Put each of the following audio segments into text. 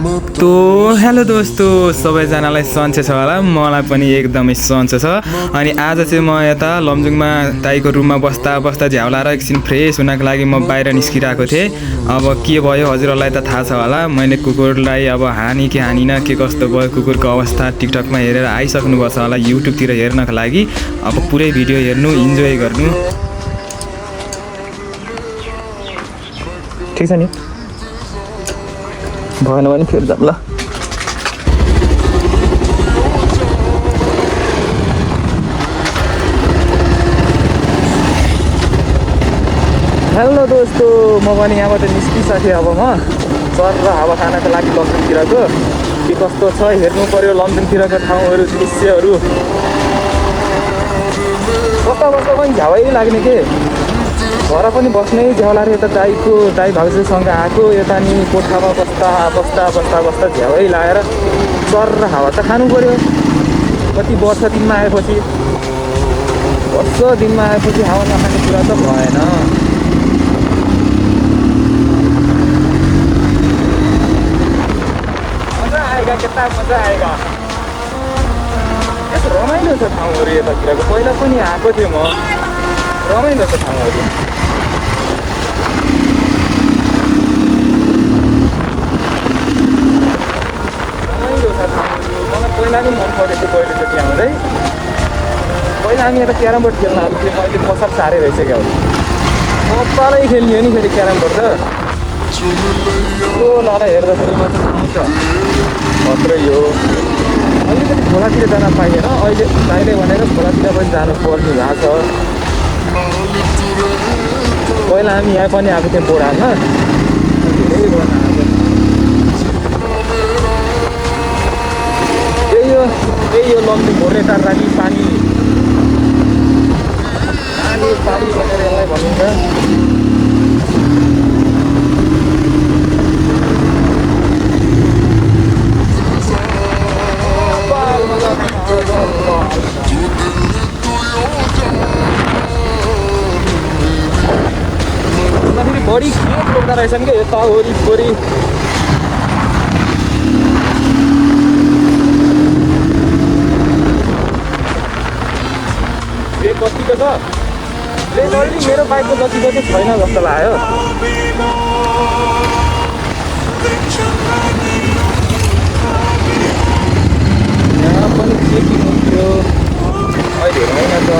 तो हेलो दोस्तों सबैजनालाई सन्चै छ होला मलाई पनि एकदमै सन्चै छ अनि आज चाहिँ म यता लमजुङमा दाइको रुममा बस्दा बस्दा झ्याउलाएर एकछिन फ्रेस हुनको लागि म बाहिर निस्किरहेको थिएँ। अब के भयो हजुरहरूलाई त थाहा छ होला, मैले कुकुरलाई अब हानि कि हानिन के कस्तो भयो कुकुरको अवस्था टिकटकमा हेरेर आइसक्नुपर्छ होला युट्युबतिर हेर्नको लागि। अब पुरै भिडियो हेर्नु, इन्जोय गर्नु। ठिक छ नि, भएन भने फेरि जाऊँ ल। हेलो दोस्तों, म पनि यहाँबाट निस्किसकेँ। अब म सर र हावा खानको लागि लमजुङतिरको के कस्तो छ हेर्नु पर्यो। लमजुङतिरको ठाउँहरू दृश्यहरू कस्तो कस्तो पनि झ्यावै लाग्ने के। घर पनि बस्नै झ्याउलाएर यता दाइ भाउजूसँग आएको, यता नि कोठामा बस्दा झ्यावै लगाएर सर र हावा त खानु पर्यो। कति वर्ष दिनमा आएपछि हावा नखाने कुरा त भएन। कितना मजा आएगा। यस्तो रमाइलो छ ठाउँहरू यतातिरको। पहिला पनि आएको थिएँ म, रमाइलो छ ठाउँहरू। रमाइलो छ ठाउँहरू। मलाई पहिला नै मन परेको थियो पहिलोचोटि आउँदै। पहिला हामी यता क्यारम बोर्ड खेल्न आएको थियौँ, मैले पसार साह्रै रहेछ क्या। कपालै खेल्ने हो नि फेरि क्यारम बोर्ड त। त्यो लडा हेर्दाखेरि मात्रै आउँछ खत्रै हो। अलिकति खोलातिर जान पाइएन, अहिले दाइले भनेर खोलातिर पनि जानु पर्ने भएको छ। पहिला हामी यहाँ पनि आएको थियौँ बोर्ड हाल्न, धेरै गर्न आएको। त्यही हो लम्बी भोरेटार रानी पानी भनेर यसलाई भनिन्छ। फेरि बढी खेत रोप्दा रहेछन् क्या यता वरिपरि। ब्रेक कतिको छ? ब्रेक अलरेडी मेरो बाइकको जतिको चाहिँ छैन जस्तो लाग्यो। यहाँ पनि चेकिङ हुन्थ्यो, अहिले होइन त।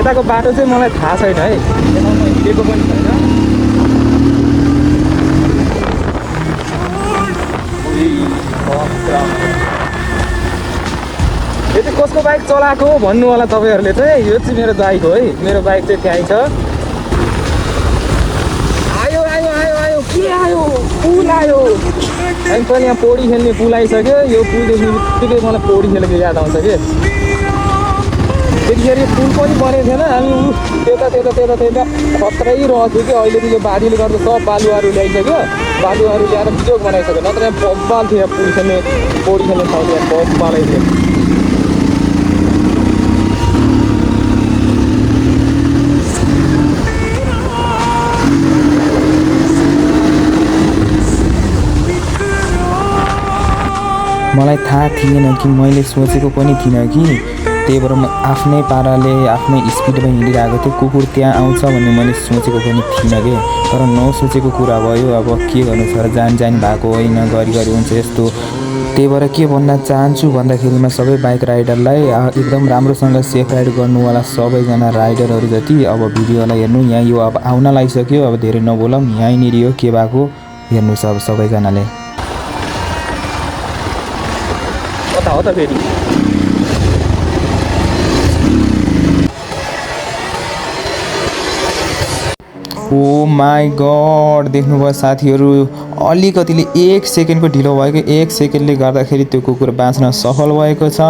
यताको बाटो चाहिँ मलाई थाहा छैन है, यता म हिँडेको पनि छैन। यो चाहिँ कसको बाइक चलाएको भन्नु होला तपाईँहरूले चाहिँ। यो चाहिँ मेरो बाइक हो है, मेरो बाइक चाहिँ त्यहीँ छ। आयो आयो आयो आयो के आयो? पुल आयो। हामी पनि यहाँ पौडी खेल्ने पुल आइसक्यो। यो पुल देख्ने बित्तिकै मलाई पौडी खेलेको याद आउँछ कि। त्यतिखेर यो पुल पनि बनेको थिएन, हामी त्यता खत्रै रहेको कि। अहिले यो बाढीले गर्दा सब बालुवाहरू ल्याइसक्यो, बालुवाहरू ल्याएर बिजोग बनाइसक्यो। नत्र यहाँ बब्बाल थियो, पुल खेल्ने पौडी खेल्ने ठाउँ यहाँ बब्बालै थियो। मलाई थाहा थिएन कि, मैले सोचेको पनि थिइनँ कि। त्यही भएर म आफ्नै पाराले आफ्नै स्पिडमा हिँडिरहेको थिएँ। कुकुर त्यहाँ आउँछ भन्ने मैले सोचेको पनि थिइनँ कि, तर नसोचेको कुरा भयो। अब के गर्नु छ र, जान भएको होइन, गरी हुन्छ यस्तो। त्यही भएर के भन्न चाहन्छु भन्दाखेरिमा सबै बाइक राइडरलाई एकदम राम्रोसँग सेफ राइड गर्नुहोला सबैजना राइडरहरू जति। अब भिडियोलाई हेर्नु, यहाँ यो अब आउन लागिसक्यो। अब धेरै नबोलौँ, यहीँनिर यो के भएको हेर्नुहोस् अब सबैजनाले। कता हो त फेरि? ओ माई गड, देख्नुभयो साथीहरू, अलिकतिले 1 सेकेन्डको ढिलो भएको, 1 सेकेन्डले गर्दाखेरि त्यो कुकुर बाँच्न सफल भएको छ।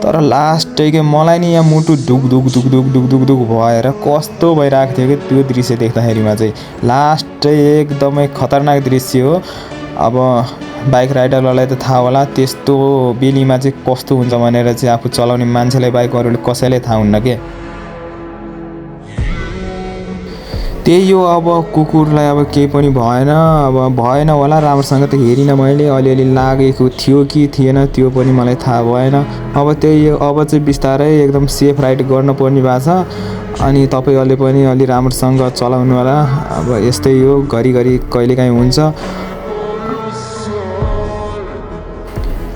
तर लास्टैको मलाई नि यहाँ मुटु ढुक भएर कस्तो भइरहेको थियो कि त्यो दृश्य देख्दाखेरिमा चाहिँ। लास्टै एकदमै खतरनाक दृश्य हो। अब बाइक राइडरहरूलाई त थाहा होला त्यस्तो बेलीमा चाहिँ कस्तो हुन्छ भनेर चाहिँ। आफू चलाउने मान्छेलाई बाइक अरूले कसैलाई थाहा हुन्न के। त्यही हो, अब कुकुरलाई अब केही पनि भएन, अब भएन होला, राम्रोसँग त हेरिनँ मैले, अलिअलि लागेको थियो कि थिएन त्यो पनि मलाई थाहा भएन। अब त्यही हो, अब चाहिँ बिस्तारै एकदम सेफ राइड गर्नुपर्ने भएको छ। अनि तपाईँहरूले पनि अलि राम्रोसँग चलाउनु होला। अब यस्तै हो, घरिघरि कहिलेकाहीँ हुन्छ।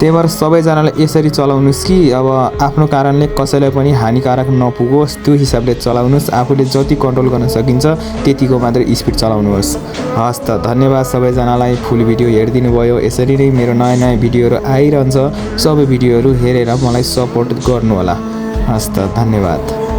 त्यही भएर सबैजनाले यसरी चलाउनुहोस् कि अब आफ्नो कारणले कसैलाई पनि हानिकारक नपुगोस्, त्यो हिसाबले चलाउनुहोस्। आफूले जति कन्ट्रोल गर्न सकिन्छ त्यतिको मात्रै स्पिड चलाउनुहोस्। हस् त, धन्यवाद सबैजनालाई फुल भिडियो हेरिदिनु भयो। यसरी नै मेरो नयाँ नयाँ भिडियोहरू आइरहन्छ, सबै भिडियोहरू हेरेर मलाई सपोर्ट गर्नुहोला। हस् त, धन्यवाद।